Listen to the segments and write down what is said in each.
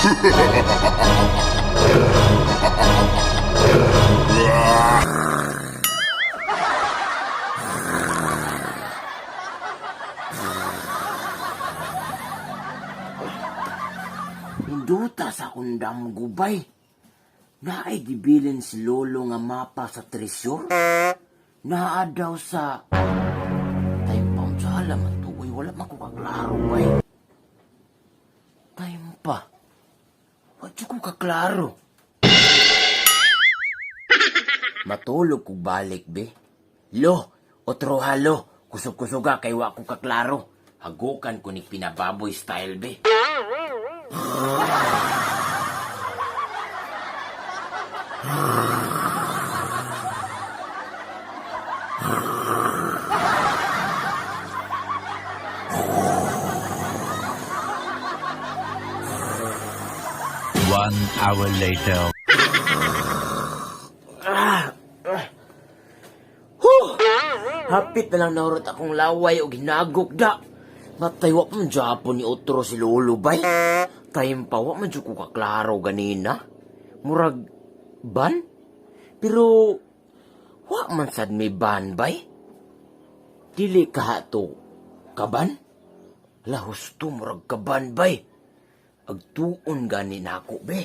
Hinduta sa akong damgubay. Naay gibilin si Lolo nga mapa sa treasure. Naa daw sa time pa unsa alam man to, uy, wala man ko kaklaro bay. Time pa. Wa jud ko kaklaro. Matulog kog balik be. Lo, otro halo, kusog-kusoga kay wa ko kaklaro. Hagukan ko ni pinababoy style be. 1 hour later. Huh! Hapit na lang naurot akong laway o ginagok da. Matay wa pa man Japon ni otro si Lolo bay. Time pa wa man jud ko kaklaro ganina. Murag ban? Pero wa man sad may ban bay. Dili ka to kaban? La husto murag kaban bay. Agtuon gani nako be.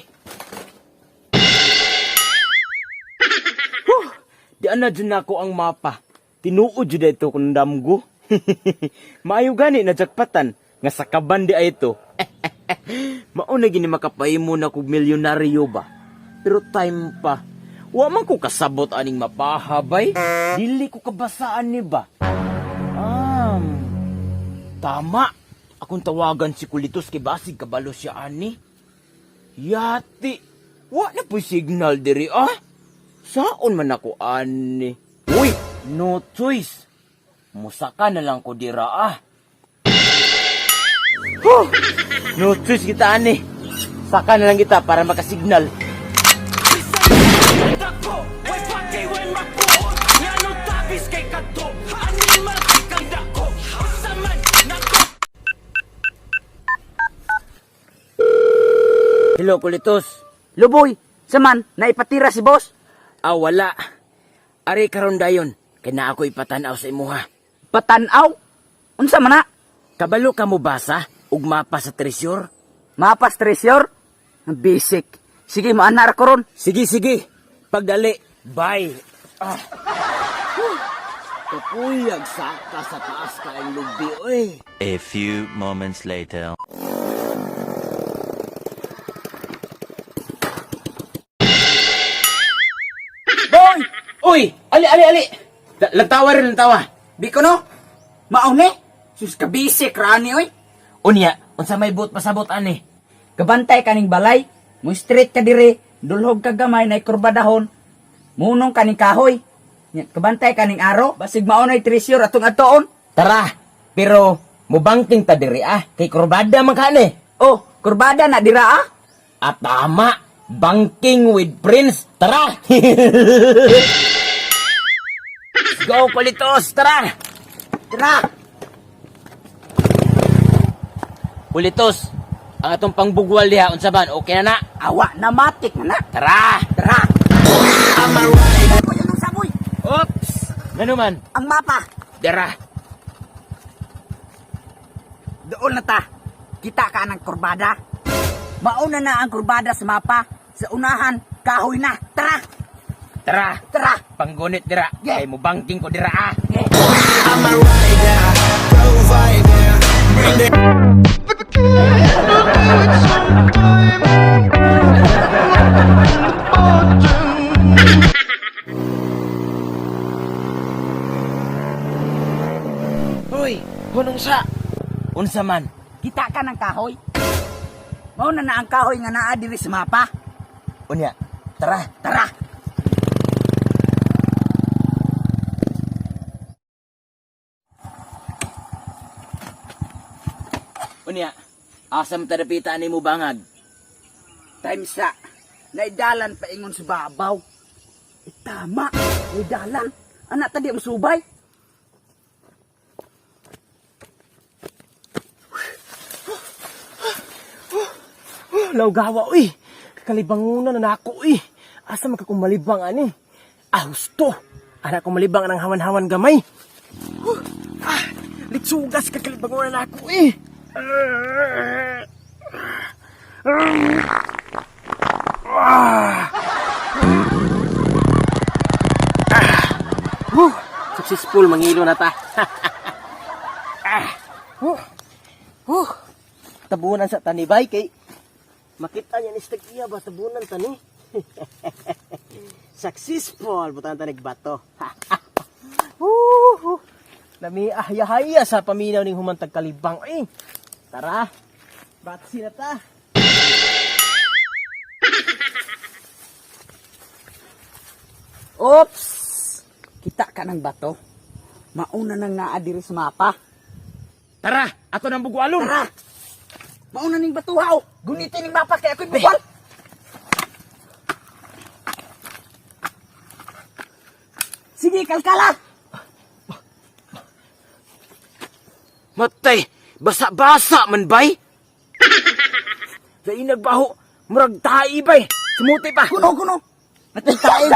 Di ana dyan nako ang mapa. Tinuod jud ito kung damgo. Maayo gani na jakpatan nga sa kaban di ay ito. Mauna gini makapahimo na kog milyonaryo ba? Pero time pa. Wa man ko kasabot aning mapahabay. Dili ko kabasaan ni ba? Tama. Akong tawagan si Kulitos kay basig kabalo siya ani. Yati. Wa na po'y signal diri ah. Saon man ako ani? Uy, no choice. Musaka na lang ko dira ah. Huh! No choice kita ani. Saka na lang kita para makasignal. Hello, Kulitos. Luboy, saman, naipatira si boss. Ah, wala. Ari karon dayon, kay na ako ipatanaw sa imuha. Patanaw. Unsa man na? Kabalo ka mo basa ug mapa sa treasure? Mapas treasure? Ang basic. Sige, maanar ko ron. Sige, sige. Pagdali. Bye. Ah. Huh. Kapuyag saka sa taas ka ang lubi, oy. A few moments later. Boy! Uy! Ali, ali, ali! Lantawa rin, lantawa. Biko no? Maune? Sus ka basic rani oy. Unya, unsa may buot pasabot ani? Kabantay kaning balay. Mo straight ka dire, dulhog ka gamay na kurbadahon. Munong kaning kahoy. Nya, kabantay kaning aro, basig maonoy treasure atong atoon. Tara! Pero, mubangking ta diri ah, kay kurbada man ka ani. Oh, kurbada na dira ah. At tama, banking with Prince. Tara! Let's go, Kulitos! Tara! Tara. Kulitos, ang atong pangbugwal diha, unsa ban? Okay na na? Awa na matik na na. Tara! Tara. Uy, anong saboy? Oops! Ngano man? Ang mapa. Dara! Doon na ta. Kita ka ng kurbada. Mauna na ang kurbada sa mapa. Sa unahan, kahoy na. Tara! Tara! Tara! Panggunit dira. Yeah. Kay mo banking ko dira ah. Hoy, hunong sa. Unsa man? Kita ka ng kahoy. Mauna na ang kahoy nga naa diri sa mapa. Unya, tara. Tara! Unya, asam tadapita ni mo bangag. Time sa. Naidalan paingon sa babaw. Eh, tama. Naidalan. Anak tadi ang subay. Laugawa uy. Kakalibangunan na nako uy. Asa man ka kung malibang ani? Ah, husto. Ana kong malibang ang hawan-hawan gamay. Huh, ah, litsugas kakalibangunan na ako eh. Ah. Ah. Huh, successful mangilo na ta. Ah. Huh. Huh. Tabunan sa tanibay kay makita niya ni Stag iya ba tabunan tani. Successful butan ta nagbato. Woo! Lami ahya-haya sa paminaw ning humantag kalibang eh. Tara. Batsi na ta. Oops! Kita ka ng bato. Mauna nang naa diri sa mapa. Tara, ato nang bugualon. Tara! Mauna ning bato haw. Gunitin ning mapa kay ako'y buwal. Sige, kalkala! Matay, basa-basa man bay. Lain nagbaho, murag tai bay. Sumuti pa. Kuno, kuno! Matay tayo!